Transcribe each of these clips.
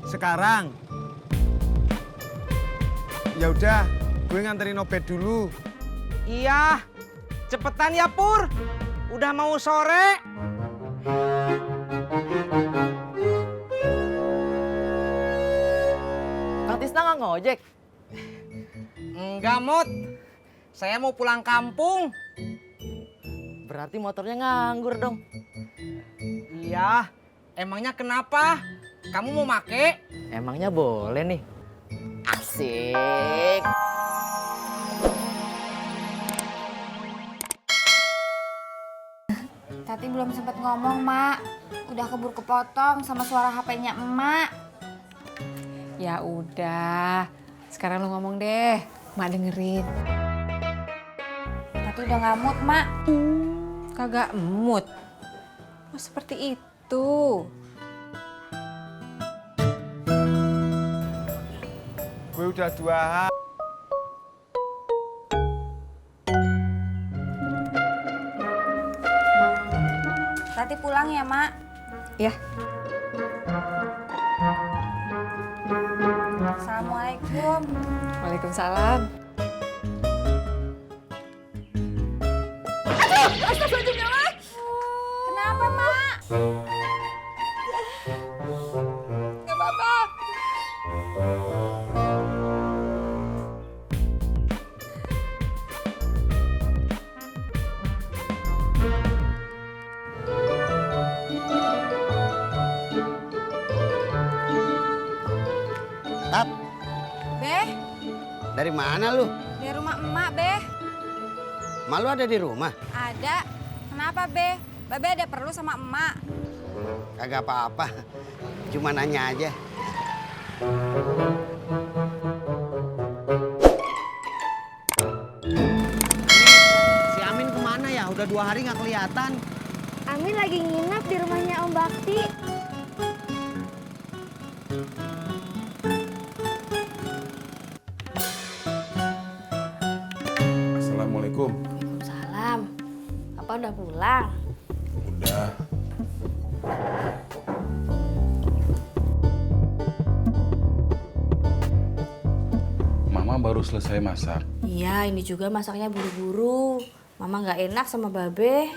Sekarang. Ya udah, gue nganterin Obed dulu. Iya, cepetan ya Pur. Udah mau sore. Kang Tisna nggak ngojek? Enggak, Mut. Saya mau pulang kampung. Berarti motornya nganggur dong. Iya, emangnya kenapa? Kamu mau make? Emangnya boleh nih? Asik. Tati belum sempat ngomong, Mak. Udah keburu kepotong sama suara HP-nya emak. Ya udah, sekarang lu ngomong deh, Mak dengerin. Tati udah nggak mood, Mak. Kagak emut. Oh seperti itu. Gue udah 2 hari. Tati pulang ya, Mak. Ya, Assalamualaikum. waalaikumsalam. Kenapa, Mak? Gak apa-apa. Tat, Beh, dari mana lu? di rumah emak, Beh. Malu ada di rumah? Ada. Kenapa, Beh? Babe ada perlu sama emak. Kagak apa-apa. Cuma nanya aja. Si Amin kemana ya? Udah 2 hari nggak kelihatan. Amin lagi nginep di rumahnya Om Bakti. Assalamualaikum. Waalaikumsalam. Papa udah pulang? Udah. Mama baru selesai masak. Iya, ini juga masaknya buru-buru. Mama nggak enak sama Babe.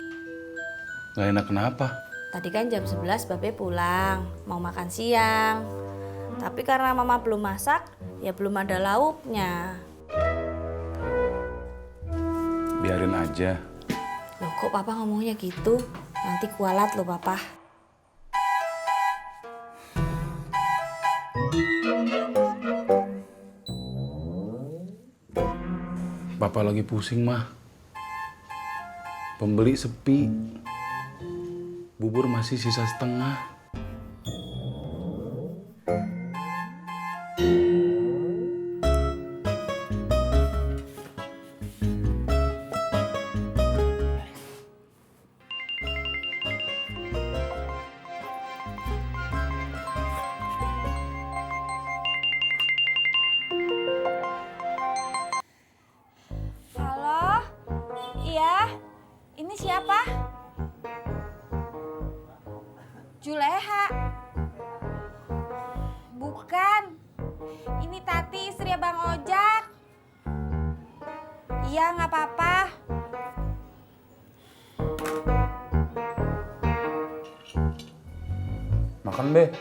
Gak enak kenapa? Tadi kan jam 11 Babe pulang, mau makan siang. Tapi karena Mama belum masak, ya belum ada lauknya. Biarin aja. Loh kok Papa ngomongnya gitu? Nanti kualat loh Papa. Papa lagi pusing, mah. Pembeli sepi. Bubur masih sisa setengah. Halo? Iya? Ini siapa? Juleha. Bukan. Ini Tati, istri Bang Ojak. Iya, nggak apa-apa. Makan, Be.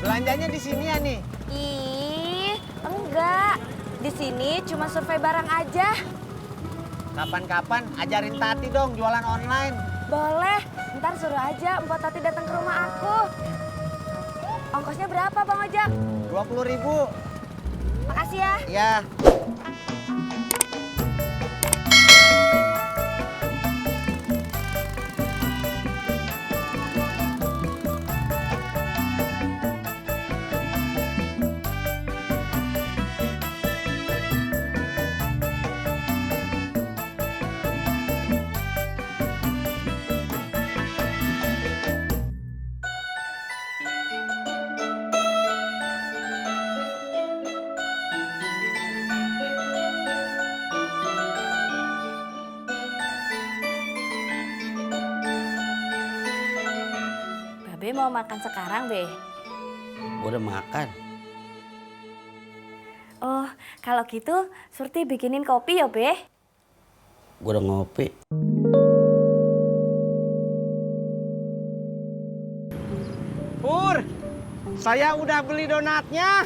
Belanjanya di sini ya nih. Ih, enggak. Di sini cuma survei barang aja. Kapan-kapan ajarin Tati dong jualan online. Boleh, ntar suruh aja Mbak Tati datang ke rumah aku. Ongkosnya berapa Bang Ojak? 20.000. Makasih ya. Ya. Babe mau makan sekarang, Be? Gue udah makan. Oh, kalau gitu Surti bikinin kopi ya, Be? Gue udah ngopi. Pur, saya udah beli donatnya.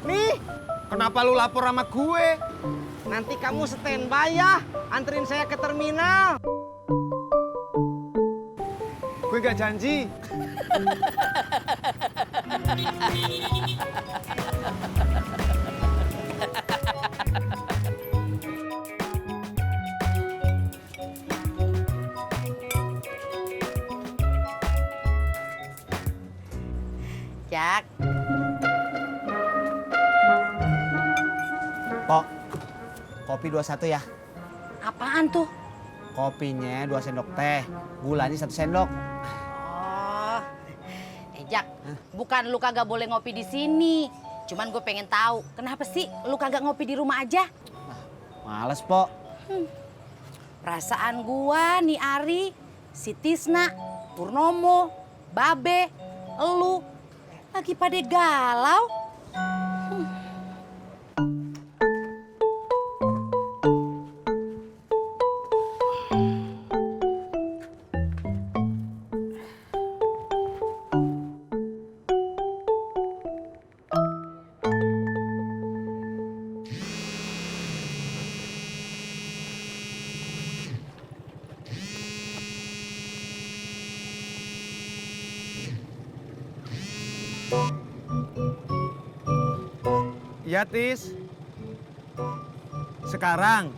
Nih, Kenapa lu lapor sama gue? nanti kamu standby ya, anterin saya ke terminal. Gue gak janji. Jak. Pok, kopi 21 ya. Apaan tuh? Kopinya 2 sendok teh, gulanya 1 sendok. Oh, Jak, bukan lu kagak boleh ngopi di sini. Cuman gue pengen tahu, kenapa sih lu kagak ngopi di rumah aja? Males, Pok. Perasaan gua nih Ari, si Tisna, Purnomo, Babe, elu lagi pada galau. Iya, Tis. Sekarang.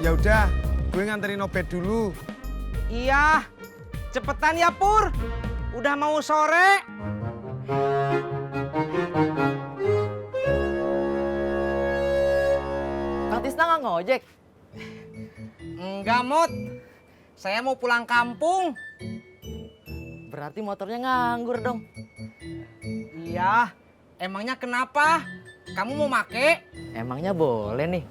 Ya udah, gue nganterin Obed dulu. Iya, cepetan ya Pur. Udah mau sore. Kang Tisna nggak ngojek? Enggak, Mut. Saya mau pulang kampung. Berarti motornya nganggur dong. Iya, emangnya kenapa? Kamu mau make? Emangnya boleh nih?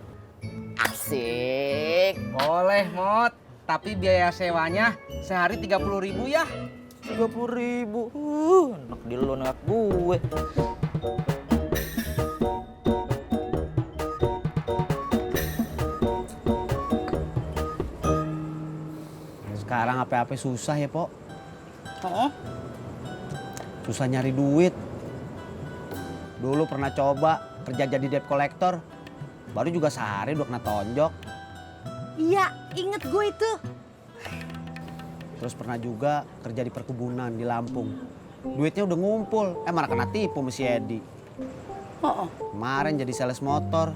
Asik. Boleh, Mot. Tapi biaya sewanya sehari 30.000 ya. 30.000. Enak di lu anak gue. Sekarang apa-apa susah ya, Pok. Oh, Susah nyari duit. Dulu pernah coba kerja jadi debt collector. Baru juga sehari udah kena tonjok. iya, inget gue itu. Terus pernah juga kerja di perkebunan di Lampung. Duitnya udah ngumpul, malah kena tipu sama si Edi. Oh, Kemarin jadi sales motor.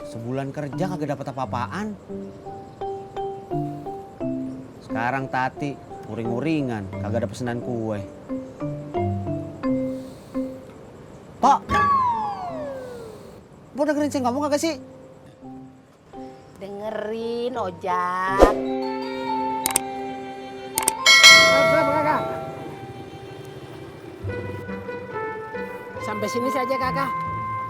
Sebulan kerja kagak dapat apa-apaan. Sekarang Tati uring-uringan, kagak ada pesanan kue. Pok, mau dengerin saya ngomong kagak sih? dengerin Ojak. Sampai sini saja kakak.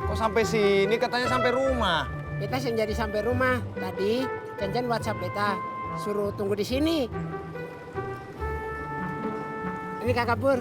Kok sampai sini? Katanya sampai rumah. Beta yang jadi sampai rumah. Tadi Kencan WhatsApp beta suruh tunggu di sini. Ini kakak Pur.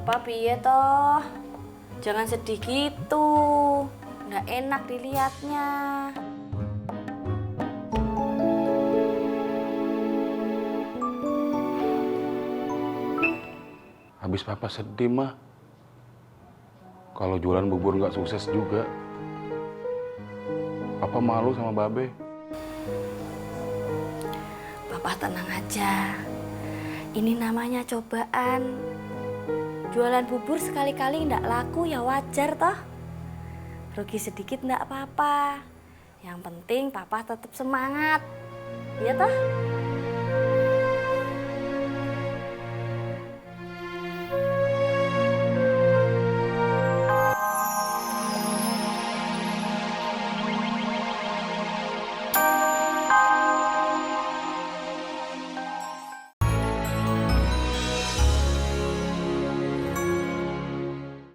Bapak piye toh? Jangan sedih gitu. Nggak enak dilihatnya. Habis papa sedih mah. Kalau jualan bubur nggak sukses juga. Papa malu sama Babe. Papa tenang aja. Ini namanya cobaan. Jualan bubur sekali-kali ndak laku ya wajar toh. Rugi sedikit ndak apa-apa. Yang penting papa tetap semangat. Iya toh?